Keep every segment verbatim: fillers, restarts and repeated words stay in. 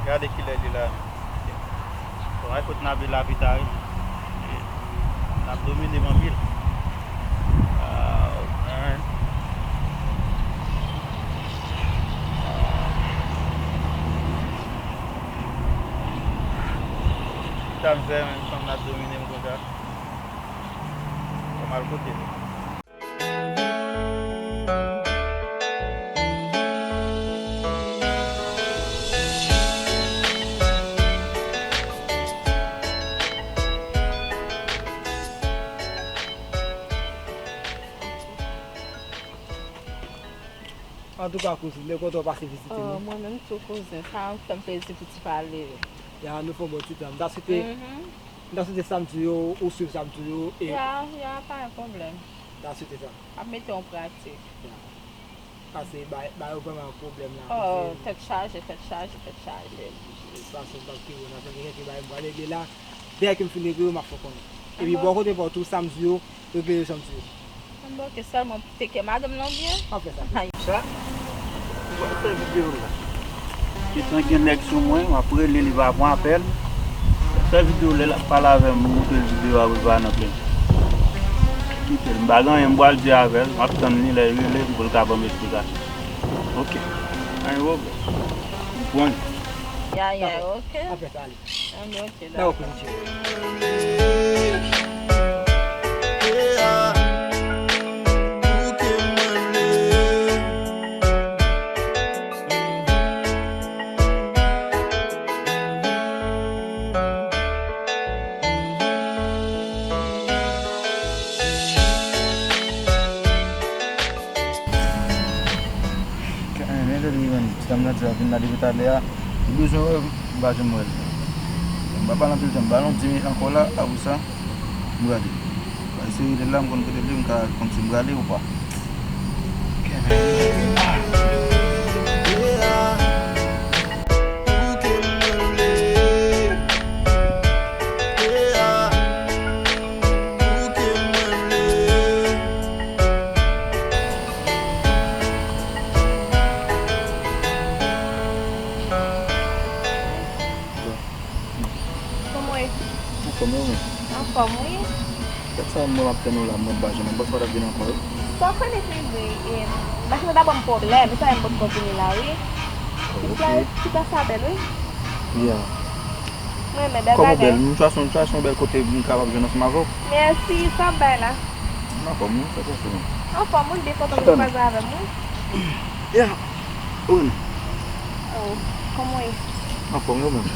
Gade kilè li la. Bon, ay kot n ap viv lapita, wi. N ap domine m anpil. Ah, man. Sa m fè, menm fanm nan ap domine m konsa. Fò m al kote l. Antouka, kouzin, mwen kontan w pase vizite nou. Oh, mwen menm tou, kouzin. Sa fè m plezi pou ti pale. Ya, nou fè yon bon ti tan. M ta swete, m ta swete sa m di yo, ou swiv sa m di yo, e ya, ya, pa gen pwoblèm. M ta swete sa. Ap mete an pratik. Ya. Paske ba, ba yo vrèman pwoblèm la. Oh, tèt chaje, tèt chaje, tèt chaje. Paske m p ap kite w nan, gen kèk bagay m pral regle la. Dèyè ke m fin regle yo, m ap fè w konnen. Epi bò kote pa w tou, sa m di yo, regle yo jan m di yo. Bon, oke, sèlman teke madanm nan byen. An fè sa. Ay. Sa? Ou pral fè videyo la. Gentan gen nèg sou mwen, m ap rele li pa pran apèl. Fè videyo lè l ap pale avè m, m montre l videyo a pou l pa nan plenn. Kite l, m pa gen anyen m pral di avè l, m ap tann li lè l rele m pou l ka ban m esplikasyon. Oke. Anyen pwoblèm. M pran li. Ya, ya, oke. Apre sa, ale. Anben, oke, dakò. Dakò, kouzin cheri. Kè, men lè li menm, ti dam nan di l ap vin la depi talè a, li bezwen wè m, m pa janm wè l. M pa pale anpil tan, m ba l yon dis minit ankò la, apre sa, m prale. Paske se rele l la, m konn kote l ye, m ka konn si m prale ou pa. Kè, men. Kòman w ye? Anfòm, e ou menm? Anfòm, wi. Gad sa, mwen m ap tann ou la, mwen pa janm, m panse w pa t ap vin ankò, wi. Sa w konnen se vre, e, m pa janm ta ban m pwoblèm, e sa fè m potko vini la, wi. Ti plas, ti plas sa bèl, wi. Ya. Mwen renmen bèl bagay. Kòman bèl? M chwazi, m chwazi yon bèl kote m kapab jwenn ansanm avè w. Mèsi, sa w bay la? M anfòm, wi, sa pase non. Anfòm, wi, m byen kontan ke w kwaze avè m, wi. Ya. Ou menm? Oh, kòman w ye? Anfòm, ou menm?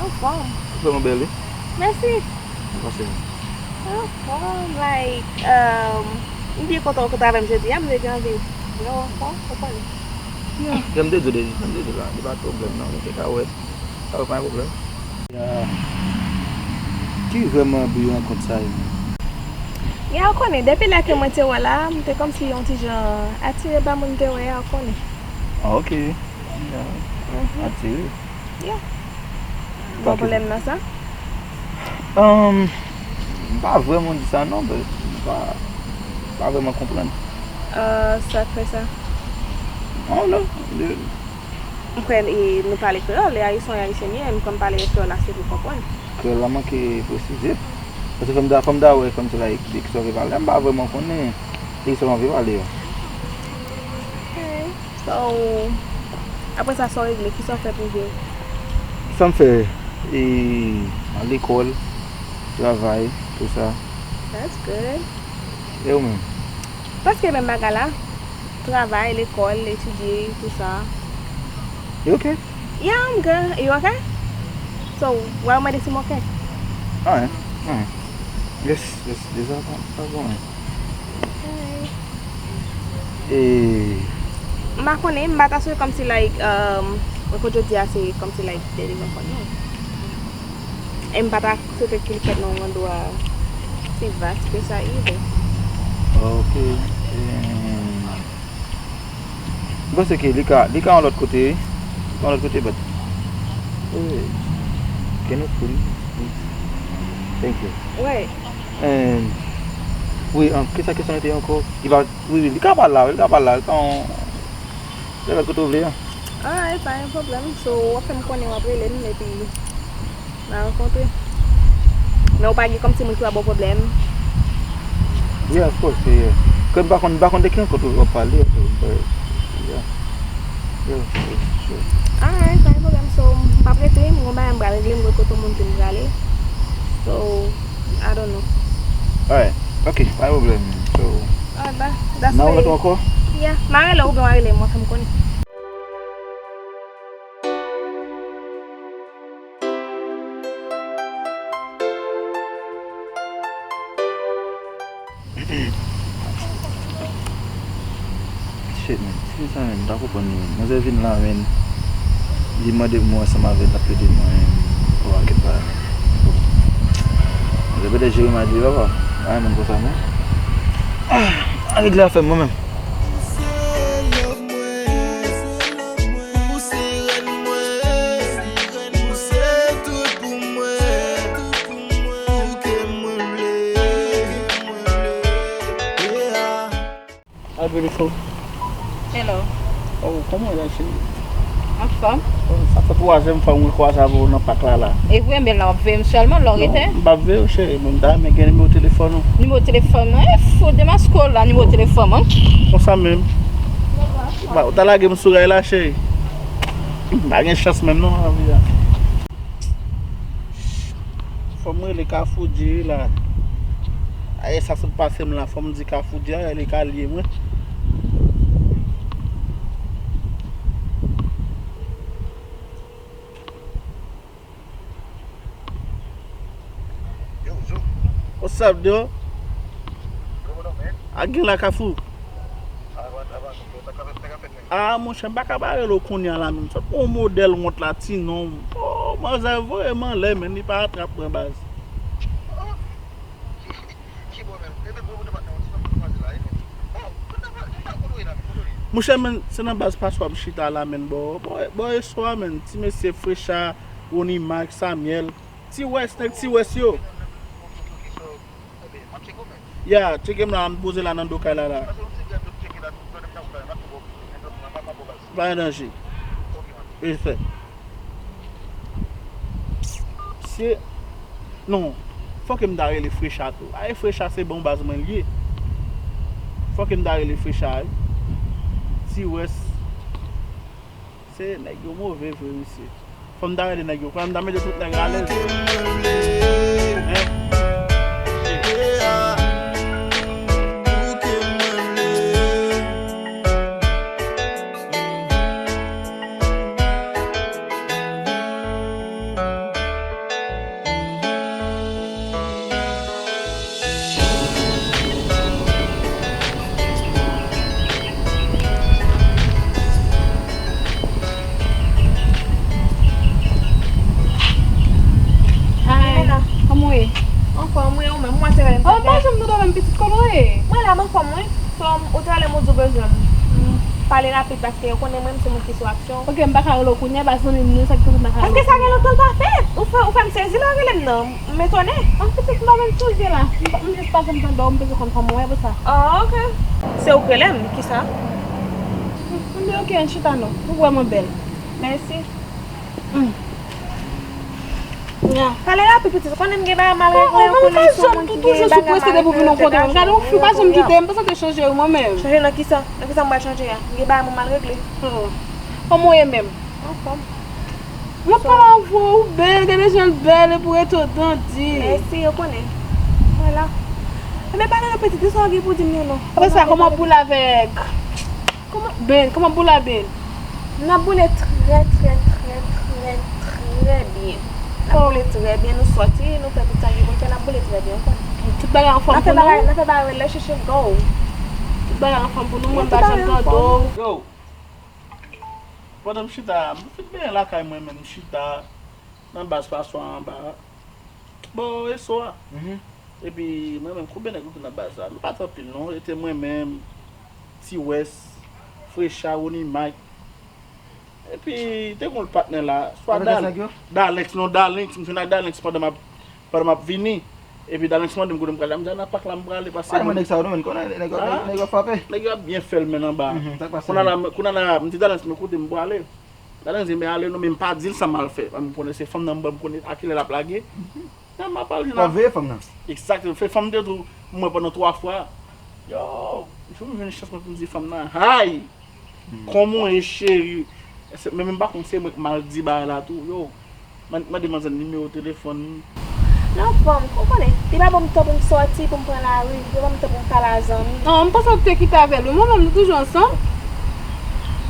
Anfòm. Ou vrèman bèl, wi. Mèsi. Sa pase non. Anfòm, like, um, m byen kontan w kontre avè m jodi a, m te gen anvi wè w ankò, ou konnen. Ya, jan m te di w deja, jan m te di w la, li pa pwoblèm non, nou te ka wè. Sa yo pa yon pwoblèm. Ya. Ki vrèman bi rankont sa yo menm? Ya, ou konnen, depi lè ke mwen te wè la, m te kòmsi yon ti jan atire pa moun m te wè a, ou konnen. Ah, ok. Ya. Mhm. Atire. Ya. Gon pwoblèm nan sa? Ahn, m pa vrèman di sa non, but m pa, m pa vrèman konprann. Ah, sa k fè sa? I don't know. M kwè, e, nou pale kreyòl, e ayisyen, ayisyen ye, m kwè m pale kreyòl ase pou konprann. Kreyòl la manke presize. Paske fò m ta, fò m ta wè kòmsi, like, de kisa w vle pale. M pa vrèman konnen de kisa w anvi pale a. Ok. So, apre sa, sa w regle? Kisa w fè pou viv? Sa m fè? E, al lekòl, travay, tou sa. That's good. E ou menm? Prèske menm bagay la. Travay, lekòl, etidye, tou sa. You okay? Yeah, I'm good. You okay? So, why w mande si m okay? Anyen, anyen. Just, just, just, pa, pa bon. Alright. E. M pa konnen, m pa ta swete kòmsi, like, um, mwen konn jodi a se kòmsi, like, dènye rankont nou. E m pa ta swete ke l fèt nan yon andwa si vas ke sa either. Ok. Em, m panse ke li ka, li ka yon lòt kote, wi. Yon lòt kote, but, eh, can you please, please? Thank you. Wi. Em, wi, um, kisa kesyon an te ye ankò? Li pa, wi, wi, li ka pale la, wi, li ka pale la, li ka yon, li ka kote w vle a. Alright, pa gen pwoblèm. So, w ap fè m konnen, w ap rele m, epi n a rankontre. Men ou pa gen kòm timoun ki va ba w pwoblèm. Yeah, of course, yeah. Ke m pa konn, m pa konn de ki rankontre w ap pale, but, yeah. Yeah, sure, sure. Alright, pa gen pwoblèm. So, m p ap rete, m gon bagay m pral regle, m gen kote moun ke m prale. So, I don't know. Alright, ok, pa gen pwoblèm. So, Alright, ba, that's n a it. Wè tou ankò? Yeah, m a rele w oubyen w a rele m, w a fè m konnen. Shit, man. Ti fi sa, man, m pa konprann li, man. Manzè vin la, man. Li mande pou mwen ansanm avè l, l ap plede mwen, man. Oh, anket pa. Manzè plede jere m a di, papa. Ay, moun konsa, man. Ah, anret la fè mwen menm. Hi, beautiful. Hello. Oh, kòman w ye, cheri? Anfòm. Oh, sa fè twazyèm fwa mwen kwaze avè w nan pak la, la. E vre, men la w ap veye m sèlman, lè w rete. Non, m p ap veye w, cheri. Mwen ta renmen gen nimewo telefòn ou. Nimewo telefòn mwen, e fou, demaske w la, nimewo telefòn mwen. Konsa menm. Ba, ou ta lage m sou ray la, cheri. M pa gen chans menm, non, nan vi a. Fò m rele Kafou Djeri la. Ayè, sa sot pase m la, fò m di Kafou Djeri, ayè, li ka lye mwen. What's up, dude? A gen la, Kafou? Ah, monchè, m pa ka pa rele w kounye a la menm. Sot gon modèl wont la, ti non. Oh, manzè voye m anlè, men li pa atrap mwen, baz. Monchè, men, se nan baz paswa m chita la, men, bò, bò, bò, eswa, men, ti mesye Frecha, Rony Mike, Samuel, Ti Wès, nèg Ti Wès yo. Ya, tcheke m la, m poze la nan do kay la, la. Pa gen danje. Respè. Se, non, fòk m ta rele Frecha tou. Ay, Frecha se bon baz mwen l ye. Fòk m ta rele Frecha, wi. Ti Wès. Se nèg yo move vre, mesye. Fò m ta rele nèg yo, fò m ta mete tout nèg alèz. Hi, kòman w ye? Anfòm, wi, ou menm, mwen se rele m. Oh, m pa janm tande w menm, pitit, kòman w ye? Mwen la, m anfòm, wi. So, ou te rele m ou di w bezwen m pale rapid paske ou konnen mwen, m se moun ki sou aksyon. Ok, m pa ka rele w kounye a, baz zanmi m nan, sa ki koz m pa ka rele w. Paske sa gen lontan l pa fèt. Ou fè, ou fè m sezi lè w rele m nan. M etone. An pitit, m pa menm sonje la. M pa, m jis pa janm tande w, m bezwen konn kòman w ye pou sa. Ah, ok. Se ou k rele m, kisa? M di ok, ann chita non. Ou vrèman bèl. Mèsi. Pale rapid pitit, ou konnen m gen bagay m al regle, ou konnen m se yon moun ki gen bagay m al regle. Gade yon fi pa janm kite m, m pa santi chanje wi mwen menm. Chanje nan kisa? Nan kisa m pral chanje a? M gen bagay mwen m al regle. Kòman w ye menm? Anfòm. Mwen pale avè w, ou bèl, gade jan l bèl, epi w rete w dandi. Mèsi, ou konnen. Vwala. Enben pale non pitit, di sa w gen pou di m yo non. Apre sa, kòman w boule avèk Kòman, Ben, kòman boule a, Ben? N ap boule trè, trè, trè, trè, trè byen. N ap boule trè byen, nou sòti, nou fè tout sa gen pou n fè, n ap boule trè byen, ou konnen. Tout bagay anfòm pou nou? N ap fè bagay, n ap fè bagay relationship goal. Tout bagay anfòm pou nou, mwen m pa janm tande w. Yo, pandan m chita, m fin benyen lakay mwen menm, m chita nan baz paswa anba. Bò, eswa. Epi mwen menm, konbyen nèg nou te nan baz la? Nou pa t anpil non, e te mwen menm, Ti Wès, Frecha, Rony Mike. Epi te gon lòt patnè la, swa Dalenx, non, Dalenx, m jwenn ak Dalenx pandan m ap, pandan m ap vini. Epi Dalenx mande m kote m prale, m di a nan pak la m prale, paske mwen nèg sa yo, men konnen nèg yo, nèg yo frape. Nèg yo ap byen fè l men anba. Kounye a la, kounye a la, m di Dalenx, men kote m prale. Dada di, "Men ale non, men m pa di l sa m al fè. M konnen se fanm nan, m konnen a kilè l ap lage." Nan m ap pale nan. Wap veye fanm nan? Egzakteman. Fè fanm de tou, m wè pandan twa fwa. Yo, jou m jwenn chans mwen pou m di fanm nan, "Hay! Kòman w ye, cheri?" Men, men m pa konn se mwen k mal di bagay la tou. Yo, mande manzè nimewo telefòn li. Non, fanm, ou konnen, li pa ban m tan pou m sòti, pou m pran lari, li pa ban m tan pou m pale a zanmi. Non, m panse w te kite avè l, wi, mwen menm, nou toujou ansanm.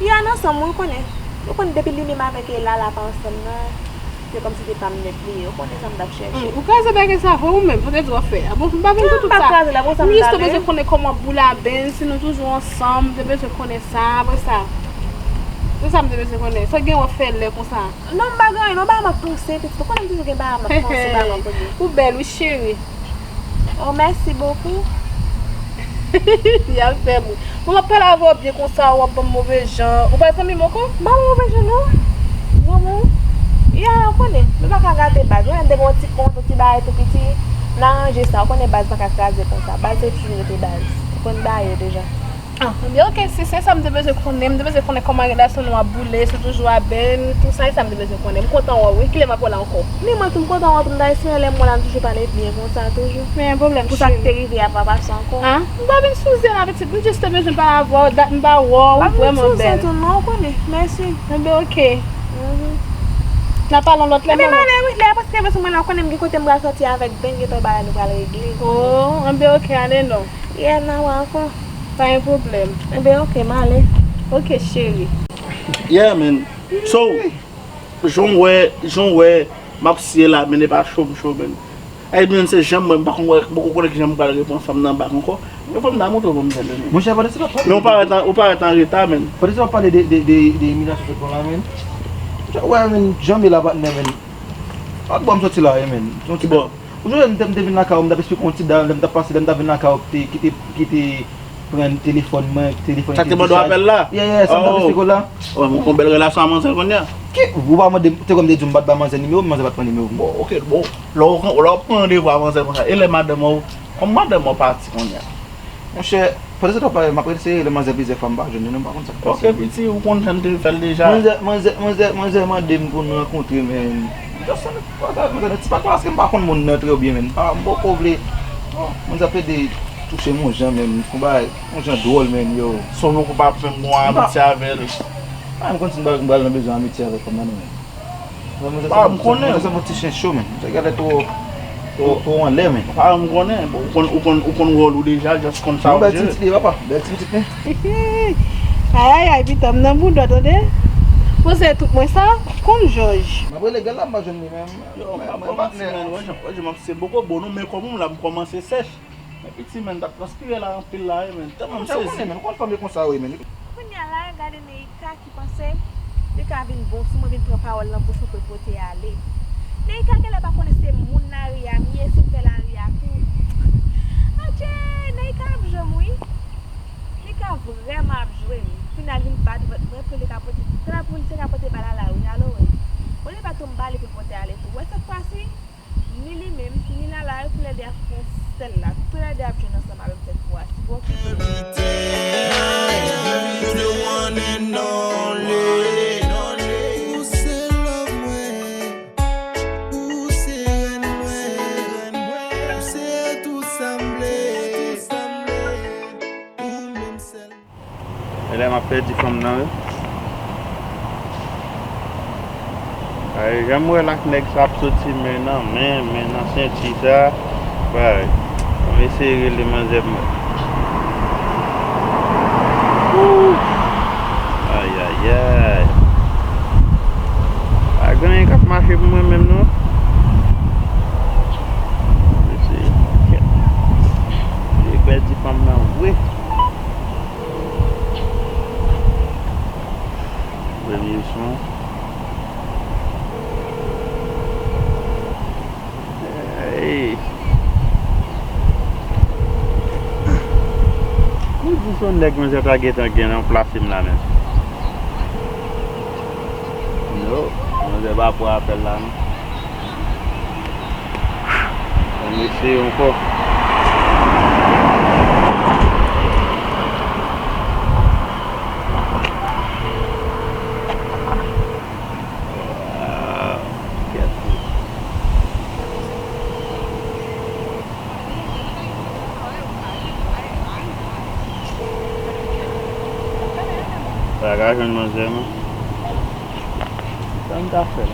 Ya, n ansanm, wi, ou konnen. Ou konnen, depi li menm avèk Ela, l ap ansanm nan, se kòmsi se pa m nèt li ye. Ou konnen sa m t ap chèche. Hmm, ou kraze bagay sa vre ou menm, sa w te di w ap fè a? Bon, m pa vin pou tout sa. Non, m pa kraze l, apre sa m jis te bezwen konnen kòman boule a benn, si nou toujou ansanm, m te bezwen konnen sa, apre sa. Se sa m te bezwen konnen. Sa w gen w ap fè lè konsa? Non, m pa gen anyen, non, bagay m ap panse, pitit, ou konnen m toujou gen bagay m ap panse, bagay m ap panse. Ou bèl, wi, cheri. Oh, merci beaucoup. Y ap fè m ri. Bon, m ap pale avè w byen konsa, w ap ban m move jan. Ou pa zanmi m ankò? M pa move jan, non. Granmoun. Ya, ou konnen, nou pa ka gate baz. Ou konnen, depi yon ti kont, yon ti bagay tou piti, n aranje sa. Ou konnen baz pa ka kraze konsa. Baz se toujou rete baz. Ou konn dayè deja. Ah, ebyen, oke, si se sa m te bezwen konnen, m te bezwen konnen kòman relasyon nou ap boule, si w toujou a benn, tout sa, e sa m te bezwen konnen. M kontan wè w, wi. Kilè m ap wè w la ankò? Ni mwen tou, m kontan wè w tou, m ta espere lè m wè w la, nou toujou pale byen konsa, toujou. Men pwoblèm, cheri. Pou sa k te rive a pa pase ankò. Ah, m pa vin sou zen la, pitit, m jis te bezwen pale avè w, dat m pa wè w, ou vrèman bèl. Pa vin sou zen tou, non, ou konnen. Mèsi. Enben, oke. Mhm. N a pale yon lòt lè, manman. Enben, m ale, wi, lè a prèske rive sou mwen la, ou konnen m gen kote m pral sòti avèk Ben, gen yon bagay nou pral regle. Oh, enben, oke, ale non. Yeah, n a wè ankò. Pa gen pwoblèm. Enben, oke, m ale. Oke, cheri. Yeah, man. So, jan w wè, jan w wè, m ap siye la, men e pa cho m cho, man. Ay, men se jan m wè, m pa konn wè, m poko konnen kijan m pral reponn fanm nan bak ankò. Men fanm nan montre w manzè, man. Monchè, pandan se pa pale. Men ou parèt an, ou parèt an reta, man. Pandan se pa pale de, de, de, de imilyasyon sot lan la, man. Ou wè, man, jan m ye la, patnè, man. Ak bò m sòti la, ye, man. Ki bò? Ou sonje m te, m te vin lakay ou, m t ap esplike yon ti dam, lè m t ap pase, lè m t ap vin lakay ou, ki te, ki te, ki te pran telefòn mwen, telefòn li te desaj. Sa k te mande w apèl la? Yeah, yeah, sa m t ap esplike w la. Oh, mwen gon bèl relasyon ak manzè kounye a. Ki, ou pa mande m, te kwè m te di w m pa t ba manzè nimewo m, manzè pa t pran nimewo m. Bon, oke, bon. Lè w pran, lè w pran randevou ak manzè konsa, e lè madanm ou, kòm madanm ou pati kounye a? Monchè, pandan se tan w pale, m ap eseye rele manzè plizyè fwa, m pa jwenn li non, m pa konn sa k pase. Oke, piti, ou konn jan m te fè l deja. Manzè, manzè, manzè, manzè mande m pou n rankontre, men. Just, manzè, manzè nan ti pa paske m pa konn moun nan trè byen, men. M pa, m poko vle. Bon, manzè ap plede touche m yon jan, men. Yon bagay, yon jan dwòl, men, yo. Sou nou kou pa fè m gon amitye avè l. Ah, m konn si m pral, m pral nan bezwen amitye avèk fanm nan, non, men. Mwen, mwen, se, ah, m konnen. Mwen, se yon ti chen cho, men. Sa gade twò, twò, twò anlè, men. Ah, m konnen. Bon, ou konn, ou konn, ou konn wòl ou deja, just konn sa w vle. Bèl ti pitit li, papa. Bèl ti pitit, men. Ayayay, pita m nan bouda, tande. Poze tout mwen sa, konn jòj. M ap rele gèl la, m pa jwenn li, men. Yo, m pa pran manti, men. Wè jan, wè jan m ap se bokobo, non, men kòm ou la, m kòmanse sèch. Men piti, men, m t ap transpire la anpil la, wi, men. Tèlman m sezi. Ou konnen, men, ou konn fanm yo konsa, wi, men. Kounye a la, gade Neika ki panse li ka vin bon sou mwen, vin pran pawòl nan bouch mwen pou l pote ale. Neika genlè pa konnen se moun lari a m ye, si m fè lari a tou. Adje, Neika ap jwe m, wi. Neika vrèman ap jwe m. Kounye a li vin bat vant mwen pou li ka pote, pou li te ka pote bal la lari a, Lawrence. Olye pa tonbe ba li pou l pote ale tou. Wè, sèt fwa si, ni li menm, ni Lala, yo toulède ap fè yon sèl la. Toulède ap jwenn ansanm avè m sèt fwa. Si bon. Everything, you the one and only. Ou se love mwen, ou se rèn mwen, ou se tout sa m vle. Ou menm sèl. Genlè m ap pèdi fanm nan, wi. Ay, jan m wè l ak nèg sa ap soti men nan men, men nan senti sa. Bay, m eseye rele manzè m. Ooh. Ayayay. Pa gen anyen k ap mache pou mwen menm, non. Mesye, m pèdi fanm nan vre. Premye son. Hey. Ou di se yon nèg manzè ta gentan gen nan plase m la menm. No, manzè pa pran apèl la non. Ann eseye ankò. Jwenn manzè non. Sa m ta fè?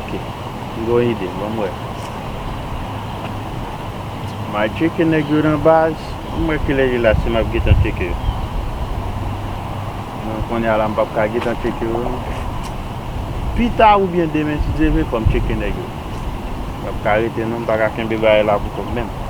Ok. M gen yon ide, ban m wè. M al tcheke nèg yo nan baz. Ban m wè kilè li la si m ap gentan tcheke yo. Non, kounye a la m p ap ka gentan tcheke yo non. Pita oubyen demen si Dye vle fò m tcheke nèg yo. M p ap ka rete non, m pa ka kenbe bagay la pou kont menm.